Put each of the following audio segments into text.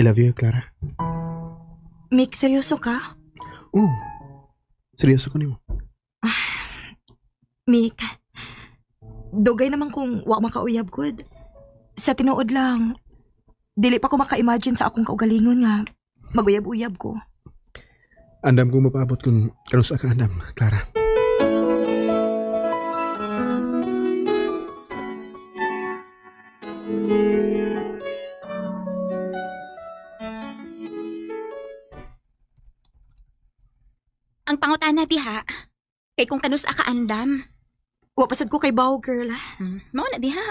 I love you, Clara. Mick, seryoso ka? Oo. Seryoso ko nimo. Mick, dugay naman kung wa makauyab gud. Sa tinuod lang, dili pa ko maka-imagine sa akong kaugalingon nga maguyab-uyab ko. Andam kong mapaabot kung kanus ka andam, Clara. Ang pangutana diha, kay kung kanus ka andam. Wa pasad ko kay Bao, girl. Mao na diha.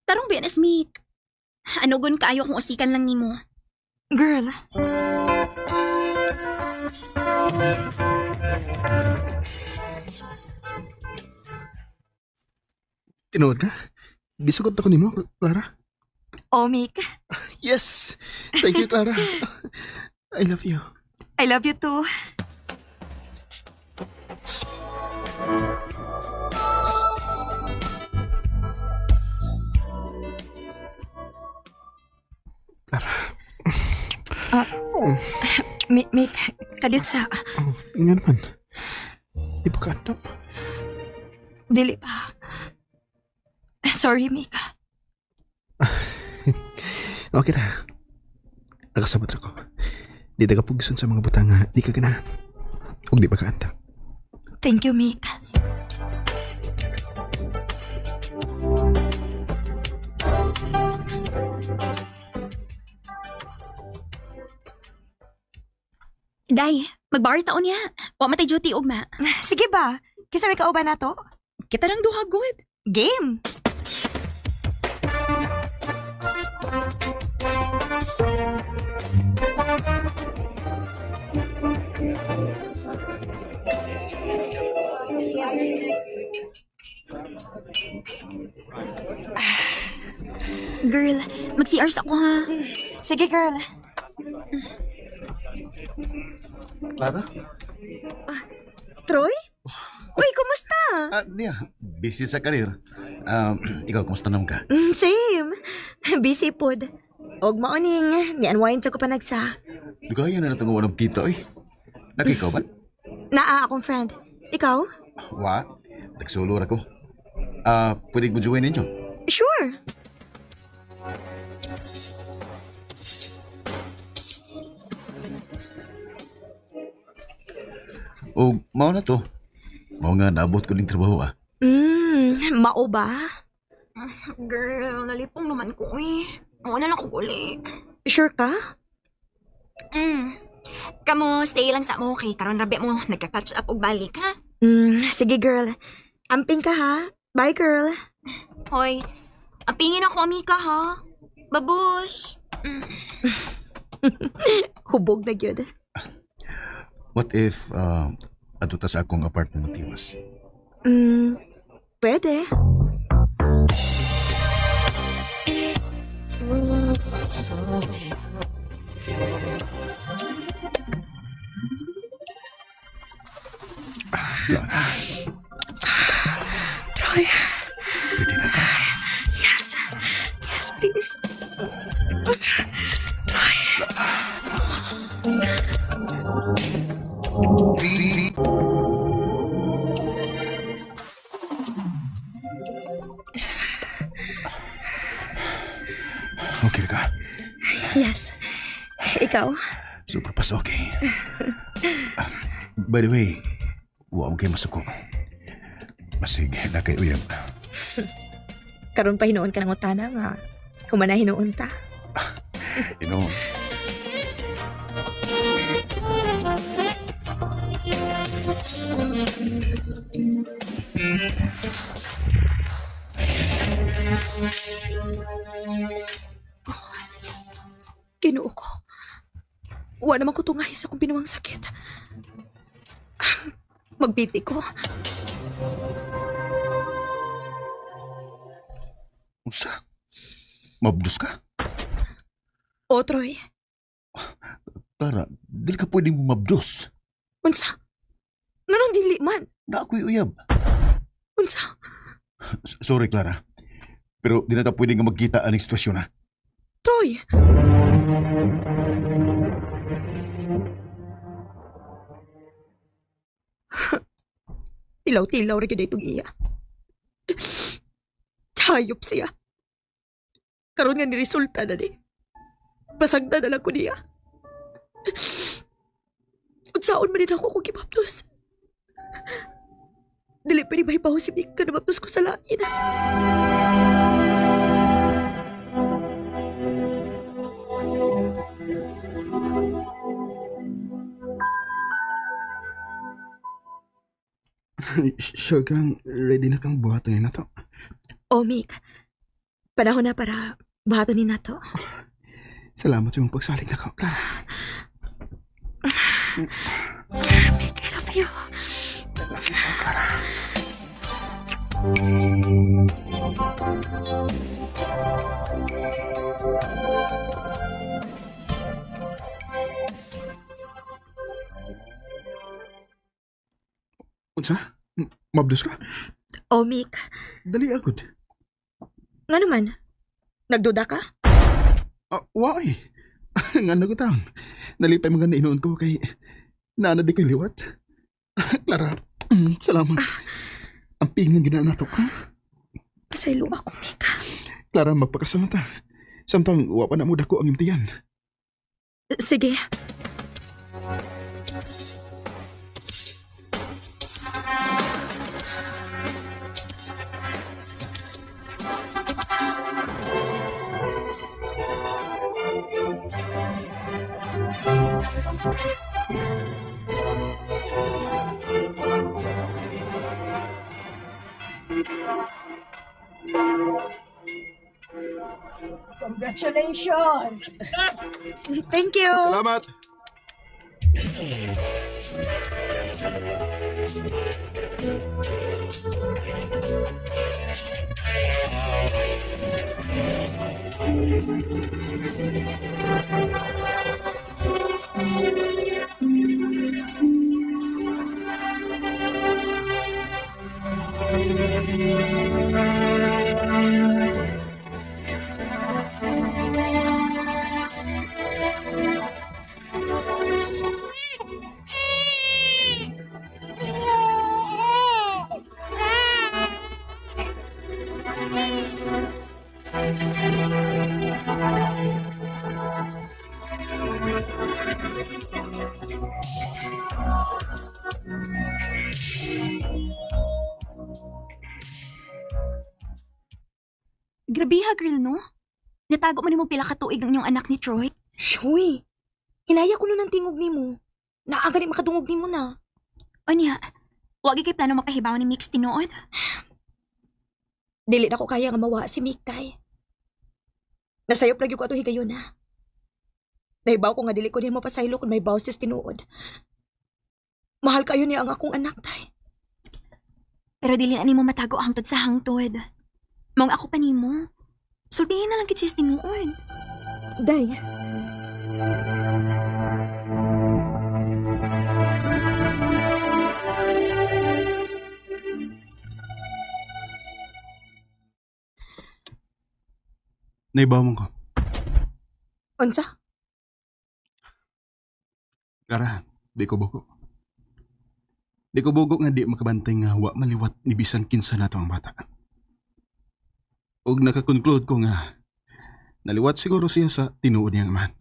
Tarong biya na Mick. Ano gun kaayo kung usikan lang nimo? Girl. Tinuod ka? Gisugot ako nimo, Clara. Oh, Mick. Yes! Thank you, Clara. I love you. I love you too. Clara. Oh. Mick, kadiyot sa... Oh, nga naman. Di pa ka andam? Dili pa. Sorry, Mick. Okay ra. Nakasabot ra ko. Di ka pugson sa mga butang nga di ka ganahan. Ug di pa ka andam. Thank you, Mick. Day, magbar taon niya. Wa matay duty ugma. Sige ba? Kisa may kauban na to? Kita nang duha good. Game! Girl, mag-CRs ako ha. Sige, girl. Clara? Troy? Uy, kumusta? Niya, busy sa karir. Ikaw, kumusta naman ka? Same. Busy pod. Og maoning, ni-unwind sa ko panagsa. Lugaya na natong ng kita, eh. Nakikaw ba? Naa akong friend. Ikaw? Wa, nagsulo ra ko. Pwede mo join ninyo? Sure. O, mao na to. Mao nga, naabot ko ning trabaho, ah. Mao ba? Girl, nalipong naman ko eh. Mao na lang ko uli. Sure ka? Kamo, stay lang sa mo. Kay karon rabi mo, nagka-catch up og balik, ha? Sige, girl. Amping ka, ha? Bye, girl. Hoy, ampingin ako, Amika, ha? Babush! Hubog na gyud. What if, ato ta sa akong apartment matiwas? Pwede. Troy. Pwede na ka. Yes. Yes, please. Troy. Okay ka? Yes. Ikaw? Super pas okay. By the way, wa mo kayo masuko. Masig na kay uyab. Karon pa hinuon ka ng utana nga. Humana hinuon ta. You know. Ginoo ko. Wa naman ko tungay sa akong binuang sakit. Magbiti ko. Unsa? Mabdus ka? O, Troy. Clara, dili ka pwedeng mabdus. Unsa? Nganong dili man? Na ako'y uyab. Unsa? Sorry, Clara. Pero di na ta pwedeng magkita aning sitwasyon, ha? Troy! Tilaw-tilaw rin itong iya. Hayop siya. Karon nga ni resulta na ni. Basagda na lang ko niya. Unsaon man din ako kung gibaptos. Dili pa ni mahibaw si Mika na maptos ko sa lain. Sure kang ready na kang buhaton ni nato. Oh, Mick. Panahon na para buhaton ni nato. Salamat sa imong pagsalig na ka, Clara. Mick, I love you. Love you, Clara. Unsa? Mabdos ka? Oh, Mick. Dali agad. Nga naman? Nagduda ka? Why? Nga na ko taon. Nalipay mga nainoon ko kay naana di ko'y liwat. Clara, salamat. Ang pingang ginaan nato ka. Pasaylo ako, Mick. Clara, magpakasal na ta. Samtang wa pa na mo dako ang imtiyan. Sige. Congratulations! Thank you! Salamat! Grabe ha, girl, no? Natago mo nimo pila ka tuig ang inyong anak ni Troy. Shuy! Hinaya ko nun ang tingog nimo. Naa gani makadungog nimo na. Onya, wagi kay plano makahibaw ni Mix tinuod. Dili na ko kaya nga mawa si Mick, tay. Nasayop lagi ko ato higayon na. Nahibaw ko nga dili ko niya mapasaylo kung may boses tinuod. Mahal kayo niya ang akong anak, tay. Pero dili na nimo matago hangtod sa hangtod. Maong ako pa nimo. Sultihin na lang kit siya tinuod. Day. Naibaw mo ko. Unsa? Clara, di ko bugo. Di ko bugo nga di makabantay nga wa maliwat ni bisan kinsa nato ang bata. Og nakakonclude ko nga naliwat siguro siya sa tinuod niyang amahan.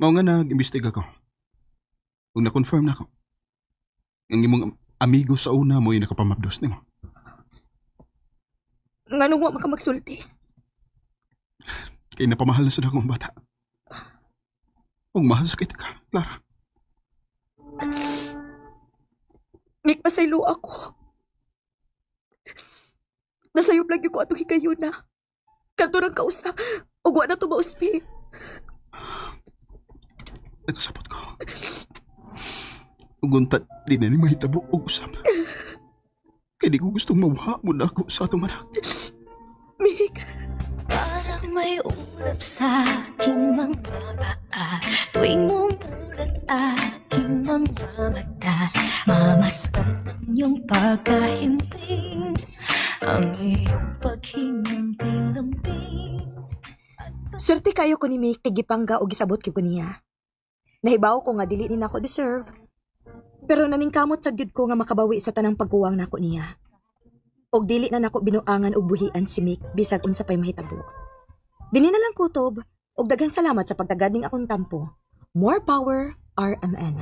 Mao nga nag-imbestiga ko. Ug na-confirm na ko. Ang imong amigo sa una mo'y nakapamabdos nimo. Nganong wa man ka magsulti? Kay napamahal na sa akong bata. Ug mahal sa kita ka, Clara. Mick, pasaylo ako. Nasayop lagi ko atong higayon na. Kanto ng kausa, ug wa na to mauspi. Nagkasabot ko. Ug unta, di na ni mahitabo og usap. Kay di ko gustong mawha mo na ako sa atong anak. Mick. Parang may ulap sa aking mga paa. Tuwing mumulat aking mga mata, mamasdan ang iyong pagkahimping, ang iyong paghingang lambing. Swerte kayo ko ni Mick, tigipangga o gisabot ko niya. Nahibaw ko nga dili ni nako deserve. Pero naningkamot sa gyud ko nga makabawi sa tanang pagkuwang nako niya. Og dili na nako binuangan og buhian si Mick bisag unsa pay mahitabo. Dini na lang kutob og daghang salamat sa pagtagad ning akong tampo. More power, RMN.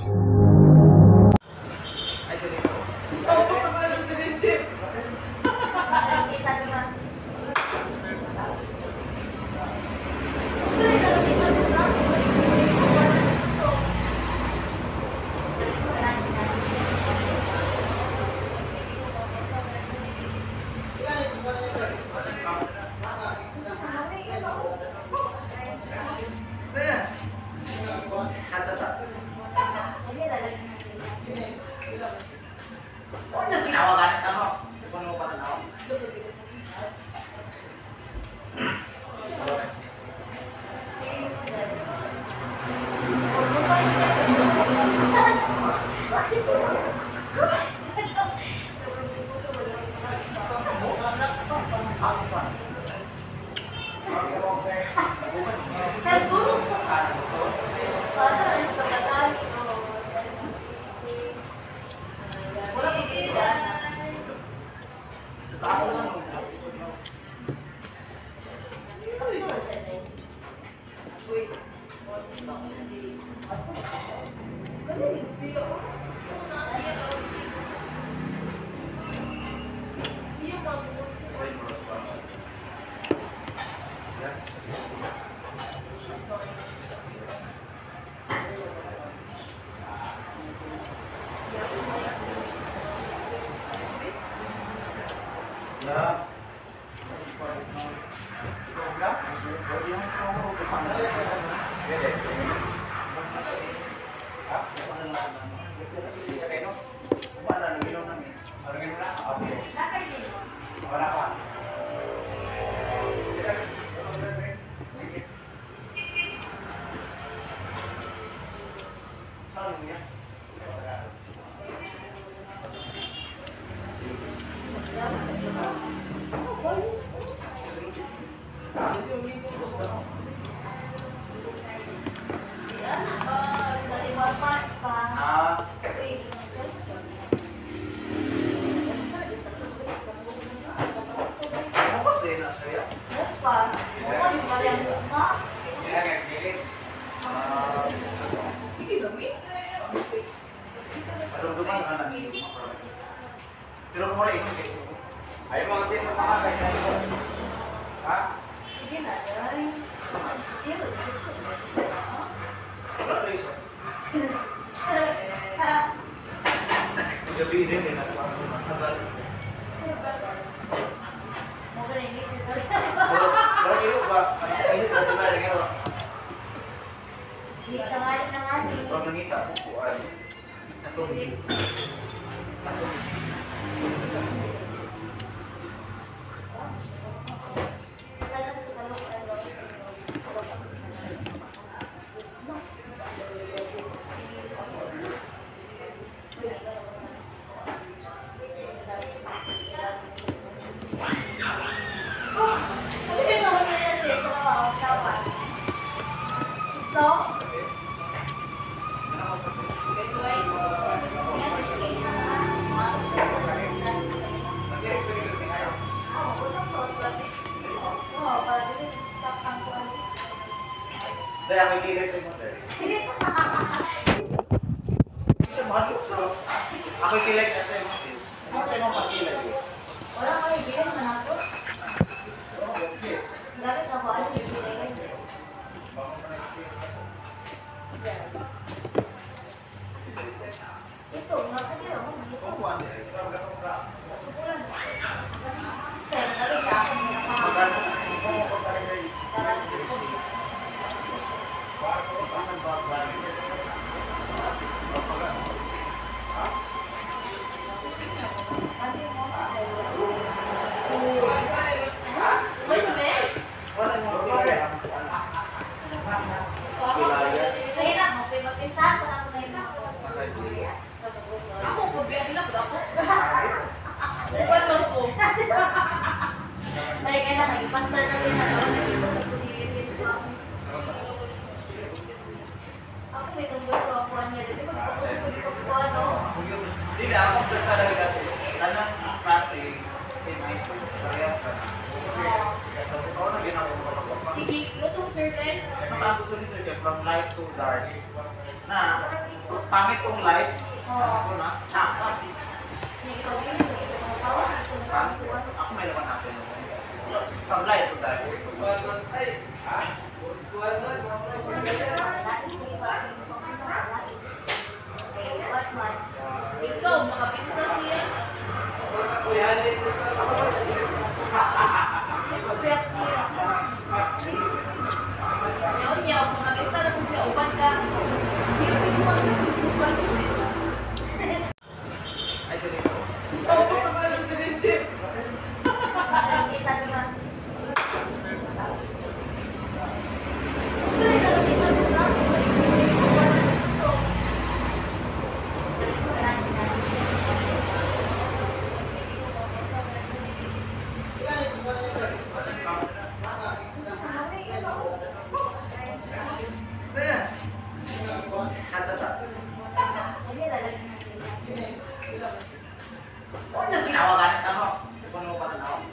Ako may tungkol ko. Pagkuhan niya. Dili magpagkuhan, no? Dili ako basta lagi dati. Tanang klase same item parehas ra. Kasi ko na ginawa ko kapag. Sige, lutong sir Len. Ano ang gusto ni sir kay from light to dark. Na pangit kong light, ako na tsaka. Pangit ako may laman natin. From light to dark. Ikaw, makapinta siya. Yaw, yaw, makapinta na po siya. Uban ka. Siya po yung mga sa tubukan. Ay, ganito. Kanta sa. Tinawagan ka mo. Kung mo patanaw.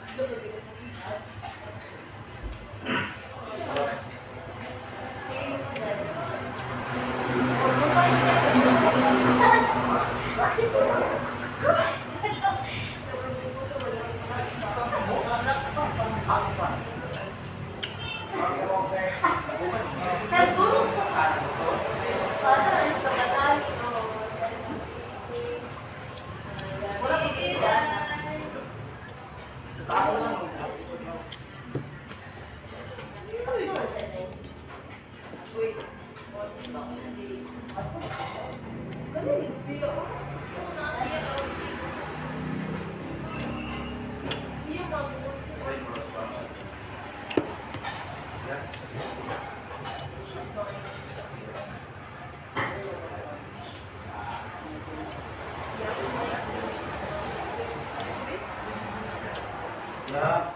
Yeah.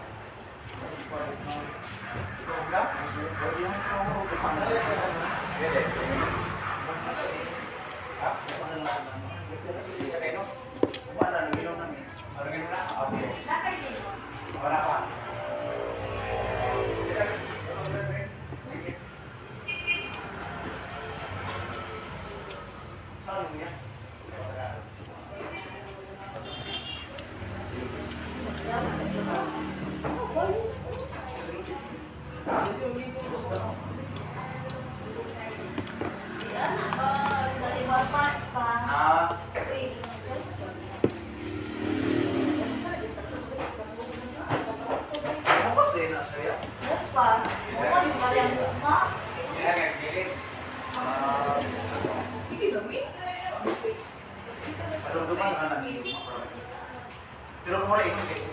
Ah, bukas din na siya. Padumduman ka na. Pero kung wala inom kayo.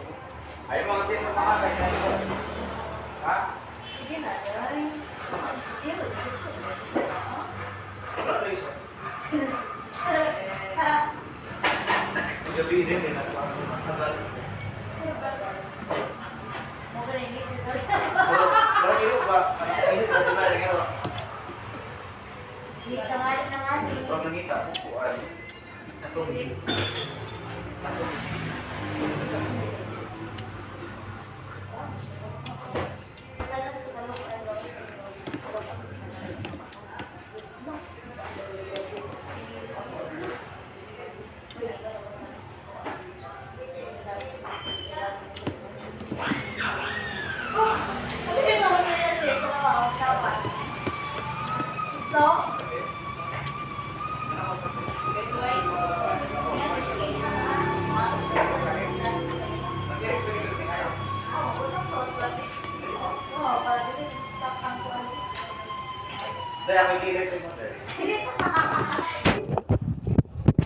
Ayaw mga sino makakay na ito. Ha? Wala tayo siya. Gabi din eh. Nagpapatagal. Wala kayo ba? Init na diba? Pero pag nangita ko po ay nasungit. Nasungit. Dahil ako kilay sa imo, sir.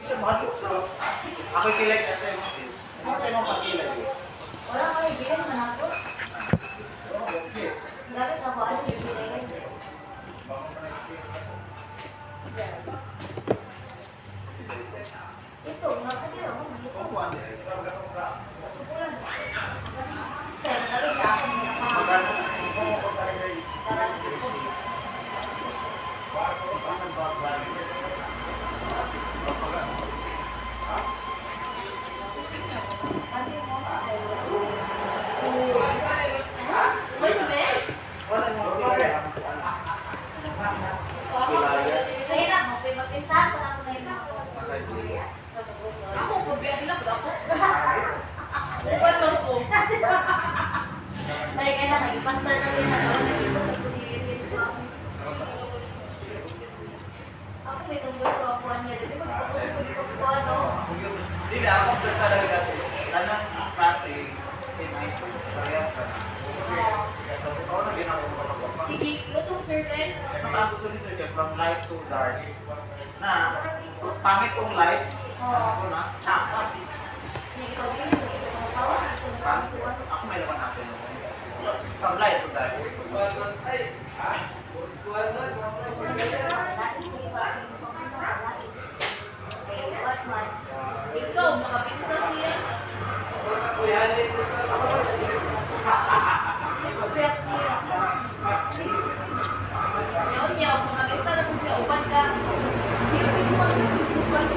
Siya mahal so. Ako kilay ka sa imo, sis. Ano sa imo pagkilay? Wala ko ibigay naman ako. Dapat ako ano ibigay. Ito, nga kasi ako. Sir, kami sa ako nila. Basta na rin ako, nag-iba sa pag-iinis ko. Ako may number ko ako niya. Di ba magpapagod ko ano? Dili ako basta lagi gatos. Tanang klase same item parehas ra. Kasi ko na ginako ko kapag. Sige, lutong sir Len. Ano ang gusto ni sir kay from light to dark. Na pangit kong light, ako na tsaka. Pangit. Ako may laman natin. From light to dark. Ikaw, makapinta siya. Yaw, yaw, makapinta na kung siya upat ka. Siya, pwede mo sa pagbubuan.